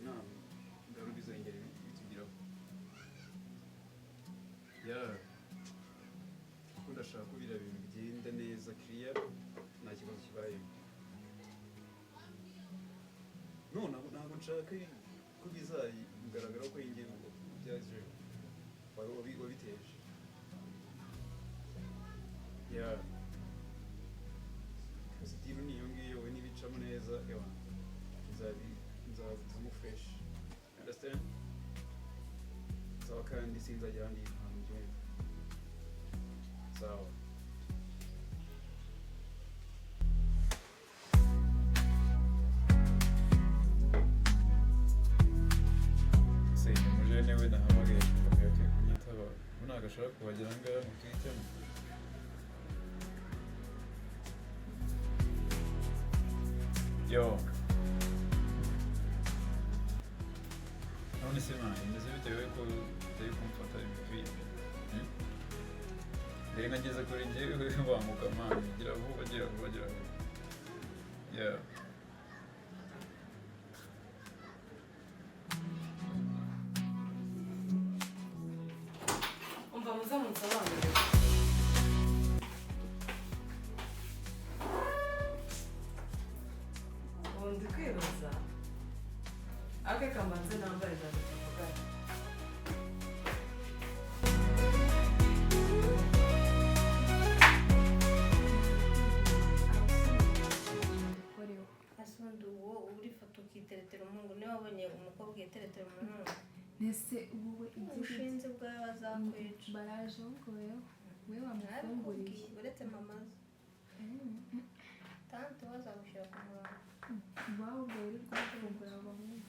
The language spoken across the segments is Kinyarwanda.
Nta ngaruka bizongera bitugiraho. Yeah, kuko ndashaka ko biriya bintu bigenda neza, clear, nta kibazo kibayemo. No, ntabwo nshaka ko bizagaragara ko njye byaje wabiteje. Yeah, gusa deal ni iyo ngiyo. We nibicamo neza, ewa, nzabivamo fresh, understand? Sawa, kandi sinzajya ahandi hantu mbyumva. Sawa. Se umujene we nahamagaye akaba kunyitaba, ubu ntabwo ashaka kuhagera ngaha ngo tuhitemo. Yo, none se man, bimeze bitewe ko utari kumfata bikwiye? Mbere nkageze kuri njyewe banguka man, gira vuba, gira vuba, gira vuba. Yeah. Umva, muze munsobanurire. Ubu ndi kwibaza ake kamanze nambare ndaza tuvugane. Ukoreho. Asundi uwo urifata ukiteretera umuhungu, niba wabonye umukobwa yiteretera umuhungu? Mbese wowe ibyo Ubushinzi bwawe bazakwica. Baraje ahubwo wewe wamufunguriye. Nabikubwiye, uretse mama ze, tante we azagushyira ku murongo. Iwabo ubwo wirirwa bafungura abahungu.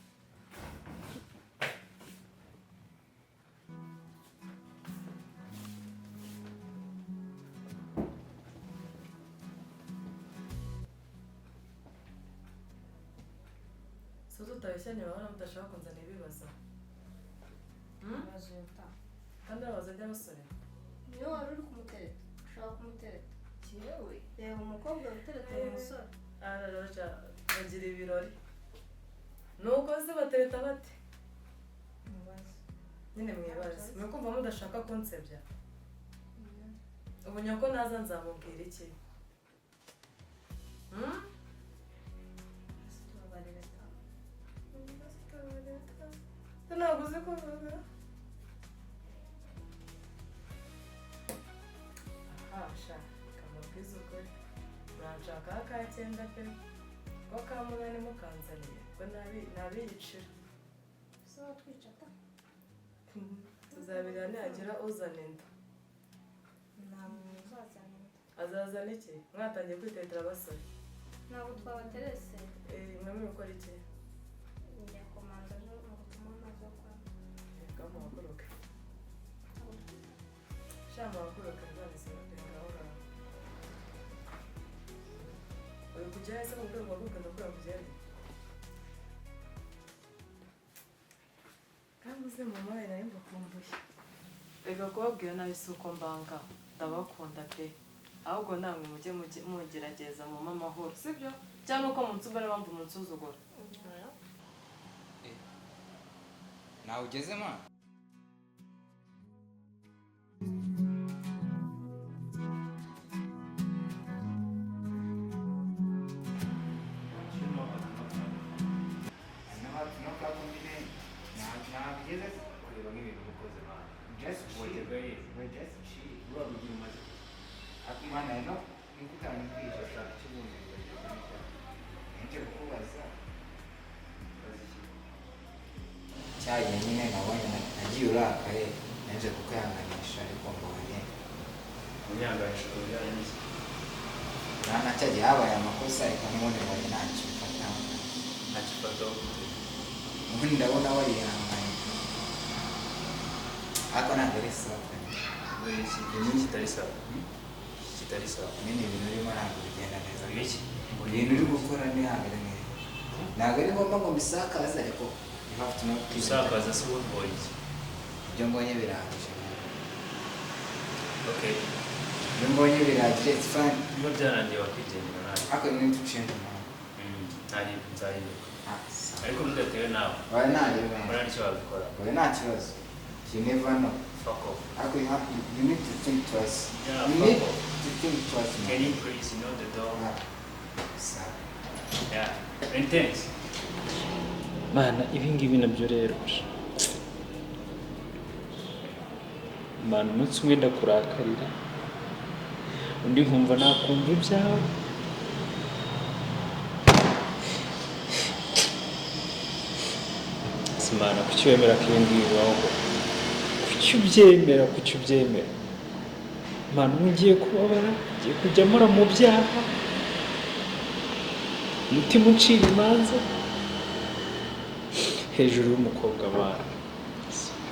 So tutabeshyanye, urabona mudashaka kunzanira ibibazo? Bazuta. Kandi urabaza by'abasore. Niyo wari uri kumutereta, ushobora kumutereta. Yewe. Reba umukobwa uteretera umusore. Araraja bagira ibirori, nuko se batereta bate? Mubaze. Nyine mwibaze, mwe kumva mudashaka kunsebya. Ubu nyoko naza nzamubwira iki? Hmm? Tubabarire ta. Ntabwo uzi kuvuga. Aha sha, kamabwiza ukuri, muranshakaho aka cyenda pe, ko ka munani mukanzaniye ko nabiyicira. Se watwica ta? Tuzabirira nihagira uzana inda. Nta muntu uzazana inda. Azazana iki mwatangiye kwitetera abasore? Ntabwo twabaterese. Eh, mwemwe gukora iki? Njya komanza ejo ngo tumuhe amazi yo kunywa. Reka muhaguruke. Ntabwo twita. Sha, muhaguruke, nzabisaba pe. Ngaho ngaho uri kujya hese mu rwego rwo kugenda kugenda, kandi uze mama we, nari mbakumbuye. Reka kubabwira nabi si uko mbanga, ndabakunda pe, ahubwo namwe mujye mugerageza mumpe amahoro, sibyo? Cyangwa uko munsumba niyo mpamvu munsuzugura. Nawe ugeze ma? Ntabwo Kureba nk'ibintu ukoze, man. Just chill. We're just chill. Uriya rugi umaze Mana, no nikutanibwije. Urashaka iki ubundi? Nje kukubaza. Ubaza iki? Cyagihe nyine nabonye nagiye urakaye, naje kukwihanganisha ariko mbonye Unyihanganisha ku bijyanye n'iki? Urabona cyagihe habaye amakosa, ariko n'ubundi mbonye ntacyo mfataho. Ntacyo ufataho gute? Ubundi ndabona warihanganye, ariko ntabwo ari sawa. Kubera iki? Ni iki kitari sawa? Iki kitari sawa? Nyine ibintu urimo ntabwo bigenda neza. Ibiki? Ibintu uri gukora ntabwo ari neza, ntabwo ari ngombwa ngo mbisakaze, ariko you have to know. Usakaza se ubundi ubonye iki? Ibyo mbonye birahagije. Okay. Ibyo mbonye birahagije, it's fine. Niba byarangiye wakwigendera nabi. Ariko you need to change, man. Nzahinduka, nzahinduka. Ah, sawa. Ariko bidatewe nawe. Oya, ntarebe. Mbona nicyo wabikora. Oya, nta kibazo, you never know. Fuck off. Ariko you need to think twice. Yeah, You fuck need off. to think twice, man. Can you please know the door? Ah, sawa. Yeah, intense. Mana, ibi ngibi nabyo rero, mana, umunsi umwe ndakurakarira, undi nkumva nakumva ibyawe. Si mana, kuki wemera ko ibi ngibi bibaho koko? Kuki ubyemera? Kuki ubyemera, mana? Ubu ngiye kubabara, ngiye kujya mpora mu byaha, umutima ucira imanza hejuru y'umukobwa. Mana,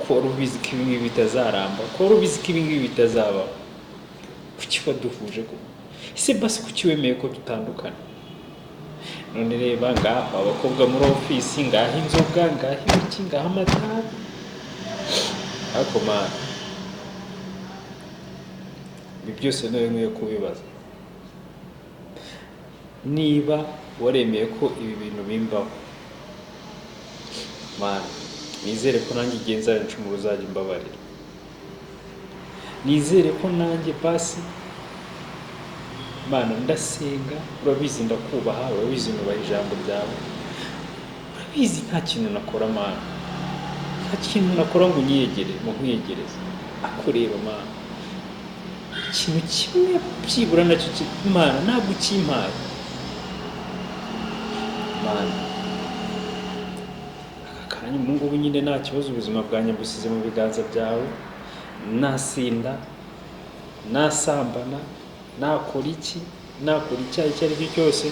ko wari ubizi ko ibi ngibi bitazaramba, ko wari ubizi ko ibi ngibi bitazabaho, kuki waduhuje koko? Ese basi kuki wemeye ko dutandukana? None reba ngaho abakobwa muri ofisi, ngaho inzoga, ngaho ibiki, ngaho amatabi. Ariko mana, ibi byose nawe nkwiye kubibaza niba waremeye ko ibi bintu bimbaho. Mana, nizere ko nanjye igihe nzajya ncumura uzajya umbabarira. Nizere ko nanjye basi, Mana, ndasenga, urabizi ndakubaha, urabizi nubaha ijambo ryawe, urabizi nta kintu nakora, Mana, nta kintu nakora ngo unyiyegere, ngo nkwiyegereze. Akureba, Mana, ikintu kimwe byibura nacyo Mana ntabwo ukimpaye. Mana, aka kanya ubu ngubu nyine nta kibazo, ubuzima bwanjye mbusize mu biganza byawe. Nasinda, nasambana, nakora iki, nakora icyaha icyo ari cyo cyose,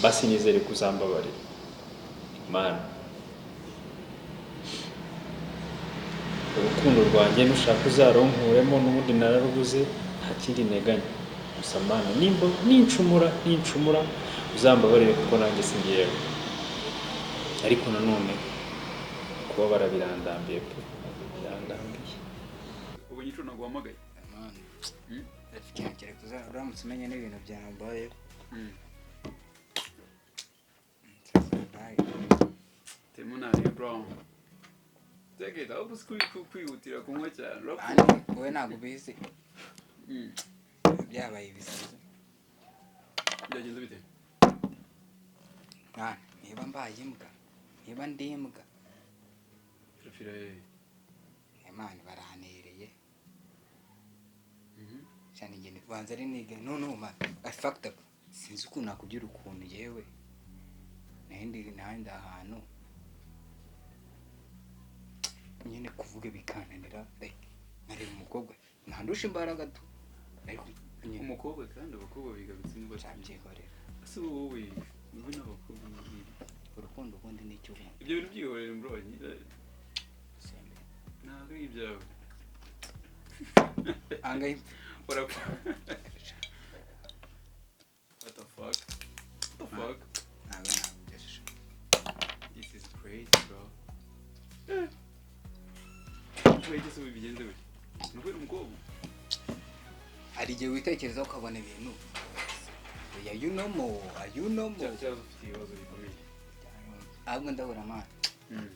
basi nizere ko uzambabarira, Mana. Urukundo rwanjye nushaka uzaronkuremo, n'ubundi nararubuze, nta kindi nteganya. Gusa Mana, nimba nincumura uzambabarire, kuko nanjye si njyewe. Ariko nanone kubabara birandambiye pe, birandambiye. Ubu nyico naguhamagaye. Man, rafiki yanjye, reka uramutse umenya n'ibintu byambayeho. Sasa, Temo nabi, bro. Take it. Ahubwo si kwihutira kunywa cyane urapfa. Andi, wowe ntabwo ubizi. Byabaye ibisazi. Byagenze bite? Mwana, niba mbaye imbwa, niba ndi imbwa. Turapfira hehe? Imana barantereye cyane, ngende banza ari niga. No, no man, I fucked up. Sinzi ukuntu nakubwira ukuntu yewe nahindi ahantu nyine kuvuga bikananira, like nkareba umukobwa ntandusha imbaraga tu, ariko nyine Umukobwa kandi abakobwa biga bitsindwa. Nzabyihorera. Ese wowe wowe n'abakobwa mubwira. Urukundo ubundi ni icyo ubundi. Ibyo bintu byihorere, bro. Sembe. Ntabwo ari ibyawe. Angahe? Urapfa. What the fuck? What the fuck? Ntabwo byashusho. This is crazy, bro. Wait, ese ubu bigenze bite? Ni ukubera umukobwa? Hari igihe witekerezaho ukabona ibintu, oya, you know more, you know more. Cyangwa ufite ibibazo bikomeye. Ahubwo ndabura, mana,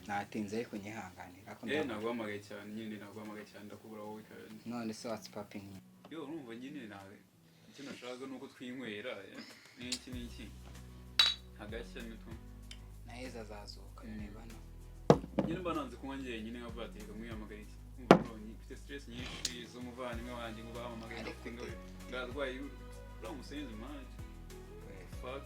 natinze ariko nyihanganira, ariko Eh. ndabura. Naguhamagaye cyane nyine, naguhamagaye cyane, ndakubura wowe kandi. None se what's popping? Yo, urumva nyine nawe icyo nashaka ni uko twinywera n'iki n'iki agashya nito. Naheza azazuka. Niba no Nyine mba nanze kunywa njyenyine, nkavuga ati reka mwiyamagare iki. Umva bro, mfite stress nyinshi z'umuvandimwe wanjye ngo bahamagaye. Ariko ngo ngarwaye uriya musenzi, man, fuck.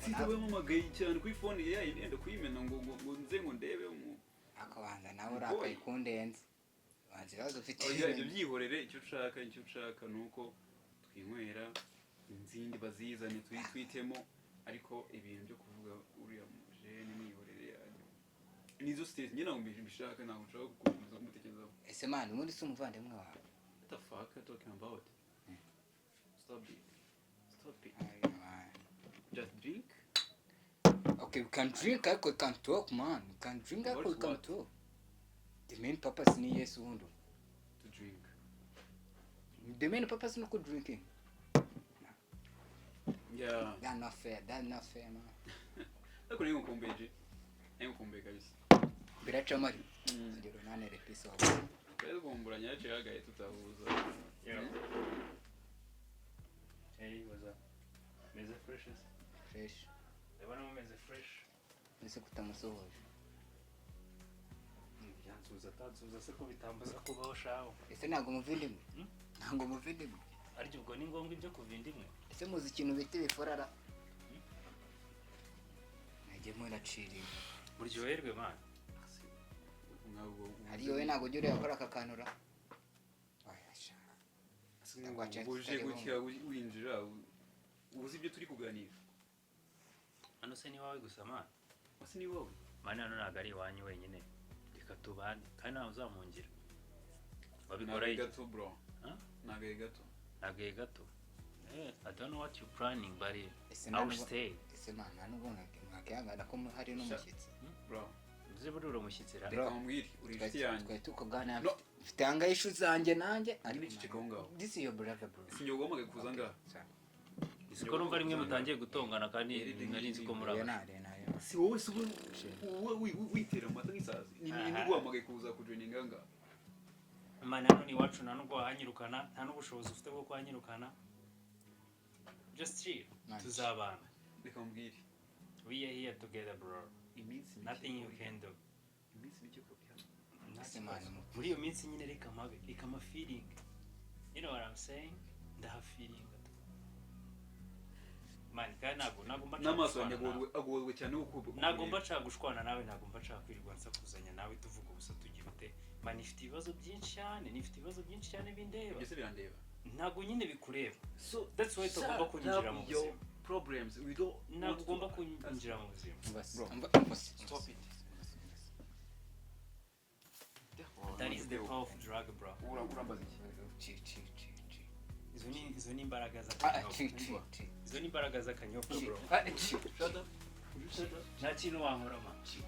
Sita bampamagaye cyane kuri phone yayo, yenda kuyimena ngo nze ngo ndebe mu Akabanza nawe urakaye kundenza, banza ibibazo ufite. Oya, ibyo byihorere. Icyo nshaka ni uko twinywera inzindi, bazizane twitemo, ariko ibintu byo kuvuga uriya mujene mwihorere yanjye, nizo stress njye ntabwo mbishaka, ntabwo nshaka gukomeza kumutekerezaho. Ese man, ubundi si umuvandimwe wawe? What the fuck are you talking about? Stop it, stop it. Ay, man. Just drink. Okay, we can drink ariko we can talk, man. We can drink ariko we What? can What? talk. The main purpose ni yes ubundi. To drink. The main purpose ni uko drinking. Yeah. That's not fair. That's not fair, man. Ariko nayo ngukumbuye je, nayo ngukumbuye kabisa. Biracamo ari urugero nanere peace wawe. Twari dukumburanye, yaciye hagaye tutahuza. Hey, what's up? Meze fresh se? Fresh. Ndabona mumeze fresh. Ese kutamusohoje? Byansubiza atansubiza se ko bitambuza kubaho shaho? Ese ntabwo muvindimwe? Ntabwo muvindimwe? Ariko ubwo ni ngombwa ibyo kuva inda imwe? Ese muzi ikintu bita ibiforara? Nagiye muraciriwe. Buryoherwe, man. Ntabwo Ari wowe, ntabwo ujya ureba kuri aka kantu ra? Oya sha. Uje gutya winjira uzi ibyo turi kuganira? Hano se ni iwawe gusa, man? Ese ni wowe? Man, hano ntabwo ari iwanyu wenyine. Reka tubane kandi ntawe uzamungira. Wabikora Ntabwo iki? gato, bro. Huh? Ntabwo gato. Ntabwo gato. I don't know what you planning, but Ese I will stay. Ese man, nta nubwo mwakihangana ko hari n'umushyitsi? Bro. Uzi buriya uri umushyitsi ra? Bro. Reka nkubwire, uri inshuti yanjye. Twari tukuganira. No. Mfite ahangaha issue zanjye nanjye, ariko Nyine ceceka aho ngaho. This is your brother, bro. Sinjye guhamagaye kuza ngaha. Uzi ko numva rimwe mutangiye gutongana kandi nari nzi ko muri Oya, aba nare nare. Si wowe se uba witera amata nk'isazi? Ni guhamagaye kuza kujoininga ngaha? Man, hano ni iwacu, nta nubwo wahanyirukana, nta n'ubushobozi ufite bwo kuhanyirukana. Just chill. Nice. Tuzabana. Reka nkubwire. We are here together, bro. Iminsi mike. Nothing you can do. Iminsi mike ko hano. Nta Ese kibazo. man, Muri iyo minsi nyine reka mpabe, reka ama feeling, you know what I'm saying? Ndahafeelinga tu, man, kandi ntabwo mba nshaka N'amaso yanjye gushwana nawe. agorwe cyane no Ntabwo mba nshaka gushwana nawe, ntabwo mba nshaka kwirirwa nsakuzanya nawe, tuvuga ubusa, tugira ute. Man, ifite ibibazo byinshi cyane, nifite ibibazo byinshi cyane bindeba. Byose birandeba. Ntabwo nyine bikureba. So That's why tugomba kunyinjira mu your buzima. problems, we don't Ntabwo want to ugomba kunyinjira mu buzima. Umva se, Bro. umva, umva se. Stop it. That is the power of drug, bro. Urambaza iki? Ci ci ci ci. Izo ni imbaraga Ah, z'akanyobwa. ci ci ci. Izo ni imbaraga z'akanyobwa, bro. Ah, ci. Shut up. Shut up. Nta kintu wankora, man. Ci.